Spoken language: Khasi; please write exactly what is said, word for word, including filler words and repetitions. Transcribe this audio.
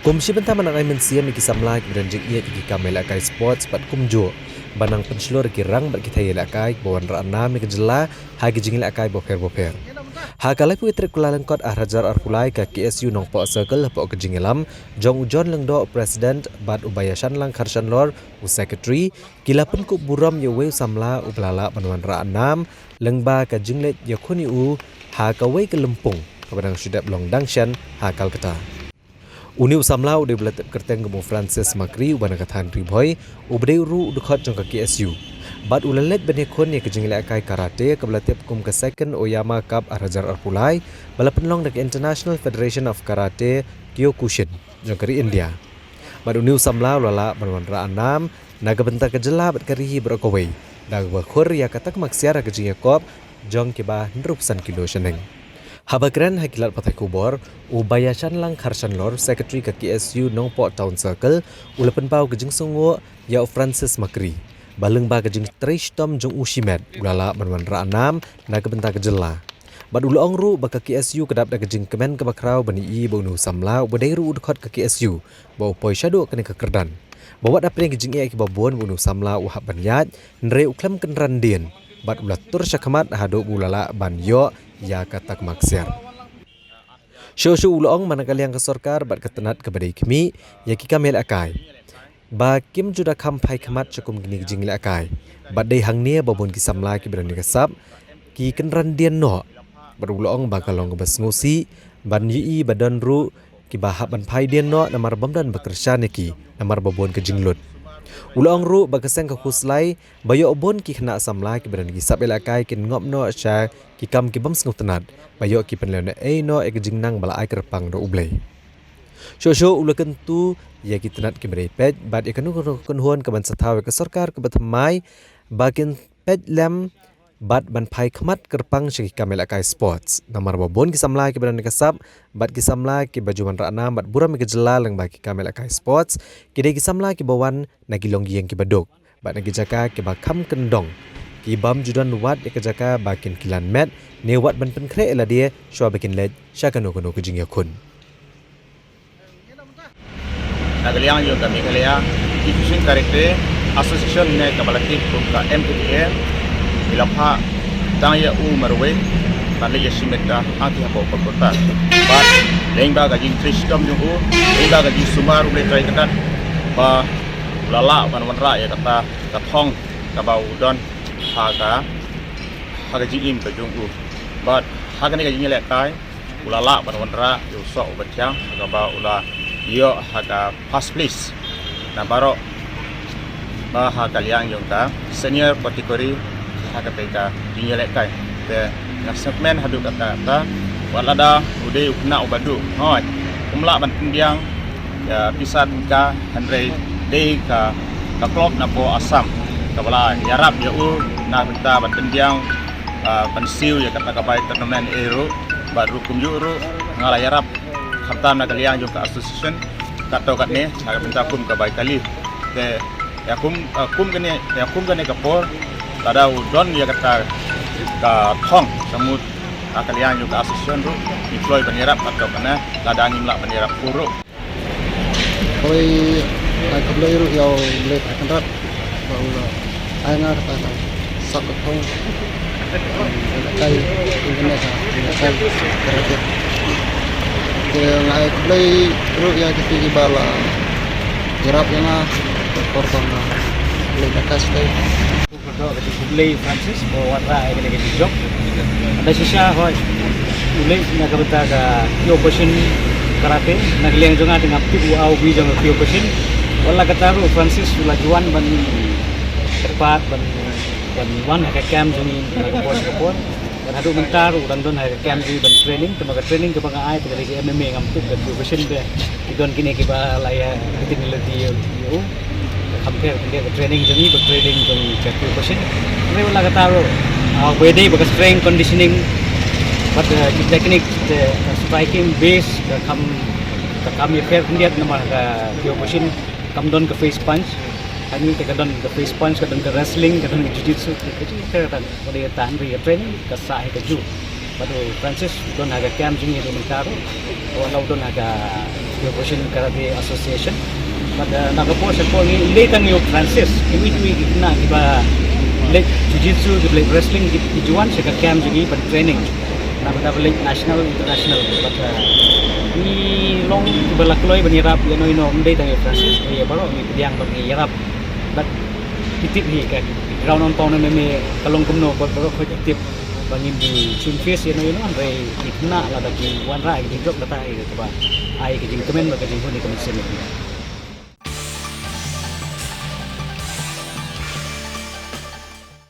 Kum shi bynta ban ai mynsiem ïa ki samla kiba don jingïeit ïa ki kam ïalehkai sports bad kumjuh ban nang pynshlur ïa ki rang bad ki thei ïalehkai ba wanrah nam ïa ka jylla ha ki jingïalehkai bapher bapher. Ha ka laiphew tarik Kyllalyngkot arhajar arphew lai, ka K S U Nongpoh Circle hapoh ka jingïalam jong u John Lyngdoh, President, bad u Baiashanlang Kharshanlor, u Secretary, ki la pynkup burom ïa uwei u samla uba la lah ban wanrah nam lyngba ka jingleit ïakhun ïa u ha kawei ka lympung kaba dang shu dep long dang shen ha Kolkata. Une u samla u dei uba la tip kyrteng kum u Francis Makri, uba na ka thaiñ Ri Bhoi, uba dei ruh u dkhot jong ka K S U. Bad u la leit ban ïakhun ïa ka jingïalehkai karate kaba la tip kum ka Second Oyama Cup arhajar arphew lai, ba la pynlong da ka International Federation of Karate Kyokushin jong ka ri India. Bad une u samla u la lah ban wanrah nam na ka bynta ka jylla bad ka ri hi baroh kawei, da kaba khur ïa ka takma ksiar ha ka jingïakop jong kiba hynriewphew san kilo shaneng. Haba kren ha ki lad pathai khubor, u Baiashanlang Kharshanlor, Secretary ka K S U Nongpoh Town Circle, u la pynpaw ka jingsngewnguh ïa u Francis Makri ba lyngba ka jingtrei shitom jong u shimet, u la lah ban wanrah nam na ka bynta ka jylla. Bad u la ong ruh ba ka K S U ka dap da ka jingkmen kaba khraw ban ïohi ba une u samla uba dei ruh u dkhot ka K S U ba u poi shaduh kane ka kyrdan, ba wat hapdeng ki jingeh kiba bun ba une u samla u hap ban ïaid, hynrei u khlem kynran dien bad u la tur shakhmat haduh ba u la lah ban ïoh ïa ka takma ksiar. Shuh shuh u la ong ba na ka liang ka sorkar bad ka tnat kaba dei khmih ïa ki kam ïalehkai, ba kim ju da kham phai khmat sha kum kine ki jingïalehkai, bad dei hangne ba bun ki samla kiba don ïa ka sap ki kynran dien noh. Bad u la ong ba ka long kaba sngewsih ban ïohi ba don ruh kiba hap ban phai dien noh namar bym don ba kyrshan ïa ki namar ba bun ka jinglut. U la ong ruh ba ka seng ka khuslai ba ïoh bun ki khynnah samla kiba don ki sap ïalehkai kin ngop noh sha ki kam ki bym sngewtynnat, ba ïoh ki pynlehnohei noh ïa ka jingnang ba la ai kyrpang da U Blei. Shuh shuh u la kyntu ïa ki tnat kiba dei peit bad ïa kano kano ka kynhun kaban sa thaw ïa ka sorkar kaba thymmai ba kin peit lem bad ban phai khmat kyrpang sha ki kam ïalehkai sports, namar ba bun ki samla kiba don ïa ka sap bad ki samla kiba ju wanrah nam bad burom ïa ka jylla lyngba ki kam ïalehkai sports ki dei ki samla kiba wan na ki longïing kiba duk bad na ki jaka kiba kham kyndong, ki bym ju don wat ïa ka jaka ba kin kylan met ne wat ban pynkhreh ïa lade shuwa ba kin leit sha kano kano ka jingïakhun. Na ka liang jong ka Meghalaya Kyokushin Karate Association ne kaba la tip kum ka M K K A, ngi la phah tang ïa u marwei ban leit ïashimet da hangtei hapoh Kolkata. Bad lyngba ka jingtrei shitom jong u, lyngba ka jingsumar, u la trei kyrdan ba u la lah ban wanrah ïa kata ka thong kaba u don ha ka, ha ka jingim ka jong u. Bad ha kane ka jingïalehkai u la lah ban wanrah ïa u soh uba thiang kaba u la ïoh ha ka first place na baroh ba ha ka liang jong ka senior category ha katei ka jingïalehkai. Te nga sngewkmen haduh katta katta, wat lada u dei u khynnah uba duk, hooid, um lah ban pynbiang ïa pisa tyngka, hynrei dei ka, ka club na poh Assam kaba la ïarap ïa u na ka bynta ban pynbiang, ah, ban siew ïa kata ka bai tournament ei ruh, bad ruh kumjuh ruh nga la ïarap khamtam na ka liang jong ka association katto katne na ka bynta kum ka bai kali. Te ïa kum, ah, kum kane, ïa kum kane ka por, lada u don ïa kata ka thong, samut na ka liang jong ka association ruh ngi kloi ban ïarap katto katne, lada ngim lah ban ïarap pur ruh. Hooid, ai khublei ruh ïa U Blei Trai Kynrad ba u la ai nga kata ka sap ka thong, kai, kai, kai karate. Te nga ai khublei ruh ïa kito kiba la ïarap ïa nga, por ba nga leit na ka stage. Khublei Francis ba wanrah ïa kane ka jingjop. Hynda shisha hooid u leit na ka bynta ka Kyokushin karate, na ka liang jong nga te ngam tip u aw bri jong ka Kyokushin. Wat la katta ruh Francis u la ju wan ban kyrpad ban, ban wan ha ka camp jong ngi na ka por sha ka por. Bad haduh mynta ruh u dang don ha ka camp jong ngi ban training, te ma ka training kaba nga ai te ka dei ka M M A, ngam tip ka Kyokushin te ki don kine kiba la ïa, kine la dei ïa u. Ka compare kine ka training jong ngi bad training jong ka Kyokushin. Hynrei wat la katta ruh, ah, ba dei ba ka strength conditioning bad, eh, ki technique, eh, striking base ka kham, ka kham ïapher khyndiat namar ka Kyokushin kam don ka face punch. Hangne te ka don ka face punch, ka don ka wrestling, ka don ka jiu-jitsu, ka jiu-jitsu ka don. Wat ïa kata hynrei ka training ka sah hi kajuh. Bad u Francis u don ha ka camp jong ngi haduh mynta ruh. Wat la u don ha ka Kyokushin Karate Association. Bad, uh, na ka por sha por ngi, ym dei tang ïa u Francis, kiwei kiwei ki khynnah kiba leh jiu-jitsu, kiba leh wrestling, ki, ki ju wan sha ka camp jong ngi ban training. Na ka bynta ba leh national, international. Bad, uh, ngi long kiba la kloi ban ïarap ïa no ïa no, ym dei tang ïa u Francis, ïa baroh ngi pdiang ba ngi ïarap. Bad ki tip hi ka ground and pound ne me ka long kumno, bad baroh khoit ki tip ba ngin di shun face ïa no ïa no, hynrei ki khynnah lada ki wanrah ki jingduk kata ïa kaba ai ka jingkmen bad ka jinghun ïa ka mynsiem.